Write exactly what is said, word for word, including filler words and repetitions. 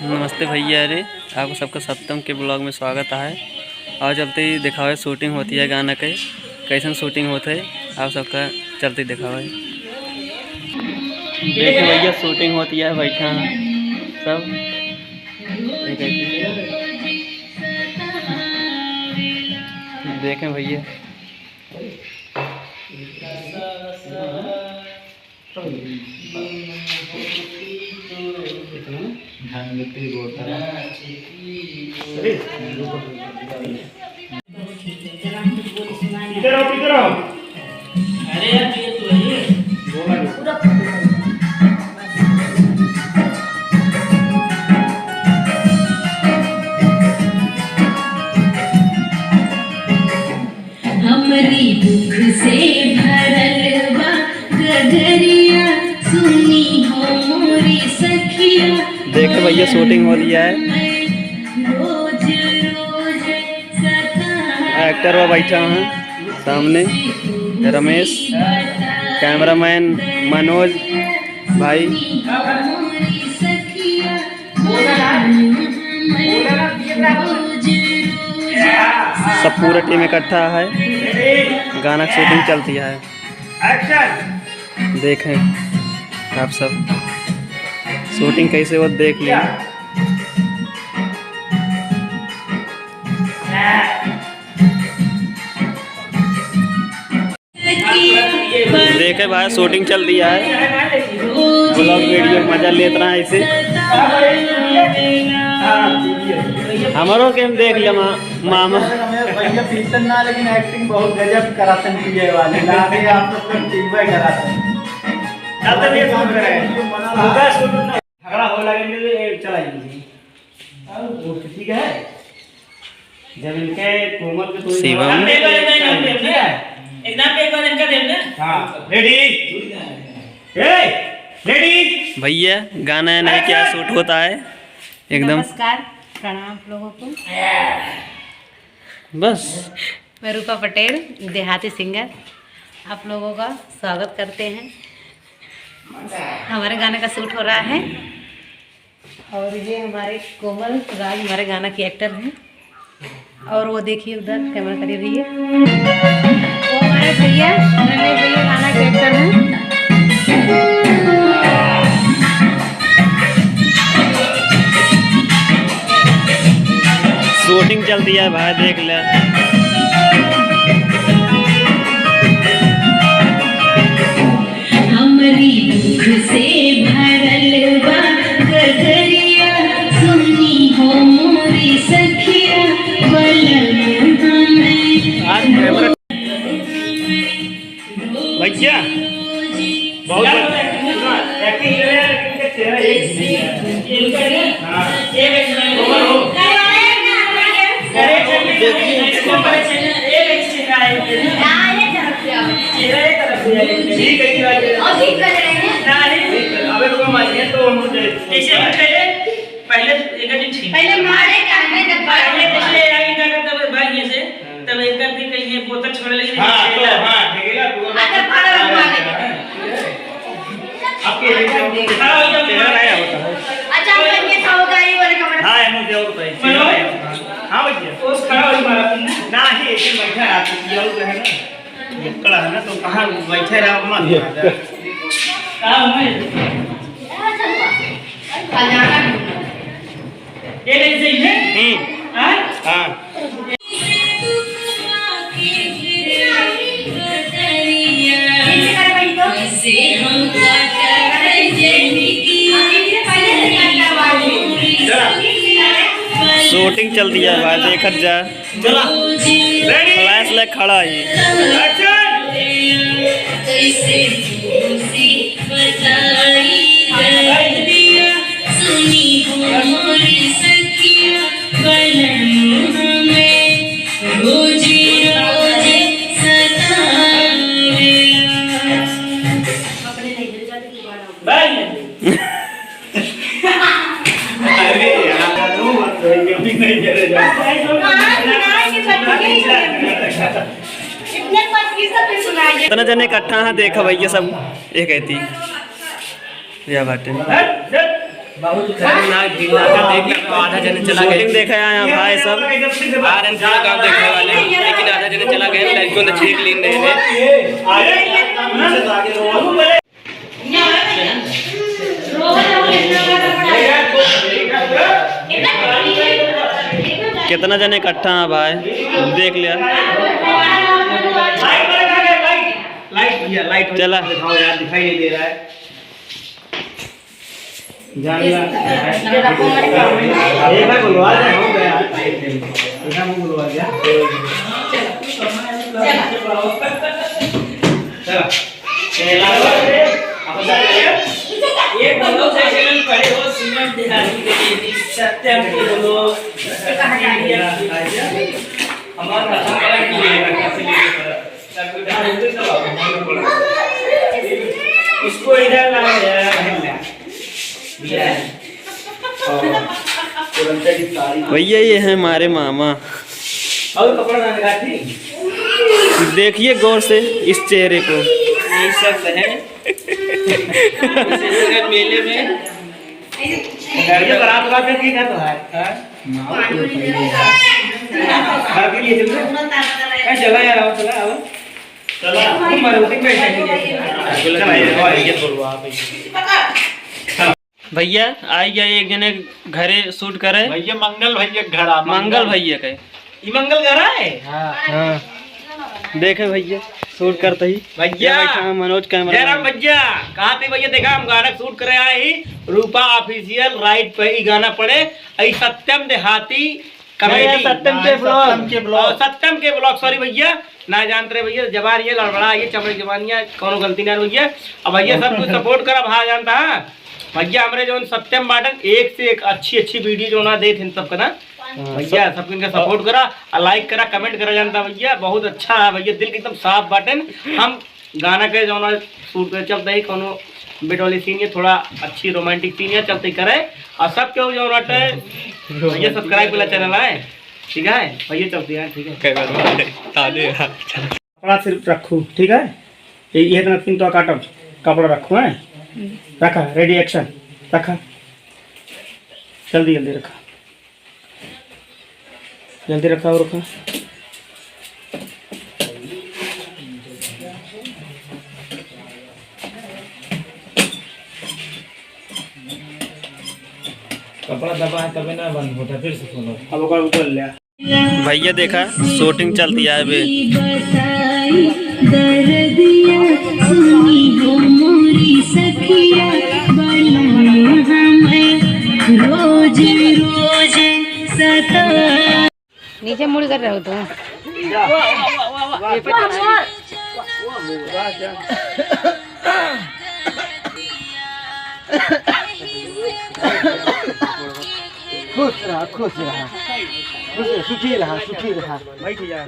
नमस्ते भैया रे, आपको सबका सत्यम के vlog में स्वागत है। और चलते ही दिखावे shooting होती है गाना के, कैसन shooting होत है, आप सबका चलते ही दिखावे। देखे भैया, shooting होती है, बैठा है सब। ये देखिए। देखें भैया। इधर आओ, इधर आओ। अरे यार, ये तो है। हमरी दुख से भरल बा गगरिया, सुनी हो मोरी सखिया। देखे भैया, shooting हो लिया है। रोज रोज सताए। Actor वो बैठा है सामने, रमेश, cameraman मनोज भाई। सब पूरा team इकट्ठा है, गाना की shooting चलती है। देखें आप सब shooting कैसे हो, देख लें। देखे भाई, shooting चल दिया है, vlog video मजा लेत रहा है इसे। हमारो के हम देख ले मा-, मामा। भैया picture ना, लेकिन acting बहुत गजब कराते हैं पीए वाले। लागे आप लोग तो टीवी कराते हैं। अब तो ये सुन रहे हैं। झगड़ा हो लगे, चला जाएंगे। ठीक है, जब इनके कोमल के कोई शिवम। एक बार इनका इनाम देब ना। इनाम पे एक बार इनका देब ना। हाँ, ready? ए, ready? भैया, गाना है नहीं क्या, shoot होता है एकदम। नमस्कार, प्रणाम आप लोगों को। बस। मैं रूपा पटेल, देहाती singer, आप लोगों का स्वागत करते हैं। हमारे गाने का shoot हो रहा है। और ये हमारे कोमल राज हमारे गाना के actor हैं। और वो देखिए उधर camera करीब रहिए, वो हमारे भैया, नन्हे भैया गाना के actor हैं। Shooting चलती है भाई, देख ले। हमरी दुख से भरल बा गगरिया, सुनी हो मोरी सखिया, बलम हमें आज camera भैया, बहुत बढ़िया। Acting कर रहे हैं, लेकिन इनका चेहरा एक जैसा है। हाँ। चेहरा एक तरफ से आए। ठीक है, ठीक है। अभी कर रहे हैं। नहीं, अबे रुको, मैं ये तो मुझे जैसे हम पहले, पहले एक दिन ठीक। पहले मारे का, मैं जब पहले पिछले आगे क्या करता था भाई, ये से तब एक बार फिर कहीं ये बोतल छोड़े, लेकिन हाँ, तो ठेला। हाँ, ठेला, तो अच्छा, फाड़ा मारे। आपके लिए जो खड़ा हो गया, चेहरा नहीं होता है। अच्छा, हम ये खाओगा, ये वाले कमरे। हाँ, ये मुझे और तो है, चेहरा नहीं होता है। हाँ, भैया। उस खड़ा हो मारा तुमने। ना ही, एक दिन बैठा है, आप ये और तो है ना, ये खड़ा है ना, तो कहाँ बैठे रहा, मत ये। कहाँ है? ये नहीं सही है? हम्म। हाँ? हाँ। Shooting चलती है भाई, देखत जा। चला। Ready? Flash ले खड़ा है। Action! Bye। अरे यार, वो बात तो है, ये भी नहीं करे जा। इतने पद की सब सुनाइए। इतना जने इकट्ठा है, देखा भैया सब, ये कहती, या बाटे। बहुत खतरनाक भीड़ लागल, देख लो, आधा जने चला गए। शूटिंग देखे आए हैं भाई सब। आ रहे हैं थोड़ा गाँव देखने वाले, लेकिन आधा जने चला गए, लड़कियों ने छीन लीन रहे हैं। कितना जने इकट्ठा हैं भाई, देख लिया। लाइट भैया, लाइट चला। दिखाओ यार, दिखाई नहीं दे रहा है। जान ला। एक बार बुलवा दे, हो गया। एक बार बुलवा दिया। चला। ये बोलो, जैसे पड़े हो, सीमेंट दिहाड़ी के लिए, सत्यम के बोलो। हमारा इसको इधर लाओ यार। भैया, ये है हमारे मामा। और कपड़ा ना दिखाती? देखिए गौर से इस चेहरे को। यही सब है। मेले में घर में बारात बात है, ठीक है तो है। हाँ? घर के लिए चल रहे? ए, चला यार, आओ, चला, आओ। चला, तुम मारो, तुम बैठ जाओ। चला यार, आओ, ये बोलो आप। भैया, आई गया एक जने घरे शूट करे। भैया, मंगल भैया के घर आ, मंगल मंगल। भैया के। ई मंगल घर आए? हाँ। हाँ। देखे भैया, शूट करते ही। भैया। ये बैठा है मनोज कैमरा जयराम मैन। भैया, कहाँ थे भैया? देखा, हम गाना शूट करे आए ही, रूपा ऑफिशियल राइट पे ही गाना पड़े, आई सत्यम देहाती नहीं, ये कॉमेडी। सत्यम के हाँ, ब्लॉग। सत्यम के ब्लॉग। और सत्यम के ब्लॉग, सॉरी भैया, ना जानते रहे भैया, जबान ये लड़बड़ा, ये चमड़ी जबानिया, कोनो गलती ना भैया। अब भैया सब कुछ सपोर्ट करा, भा जानता है भैया, हमरे जौन सत्यम बाटन एक से एक अच्छी अच्छी वीडियो जो ना देत हैं सबका ना, हाँ, भैया सब सबके इनका सपोर्ट करा और लाइक करा, कमेंट करा जानता भैया, बहुत अच्छा है भैया, दिल के एकदम साफ बाटन। हम गाना के जौन शूट करे चलते ही कोनो बेड वाली सीन ये थोड़ा अच्छी रोमांटिक सीन ये चलते करे और सब केहू जौन बाटे भैया सब्सक्राइब वाला चैनल है, ठीक है भैया चलते हैं, ठीक है। कई बार बोले, ताले यार। कपड़ा सिर्फ रखू, ठीक है? ये, ये इतना तीन तो काटब, कपड़ा रखू, हैं? रखा, रेडी, एक्शन, रखा, जल्दी, जल्दी रखा, जल्दी रखा और रखा। कपड़ा दबा है, तबे ना बंद होता, फिर से खोलो। अब ओकर ऊपर ले आ। भैया देखा, शूटिंग चलती है अभी। बताई दरदिया सुनी हो मोरी सखिया, बलम हमें रोज रोज सता। नीचे मुड़ कर रहो तो। खुश रहा, खुश रहा, खुश रहा, सुखी रहा, सुखी रहा। बैठ जा।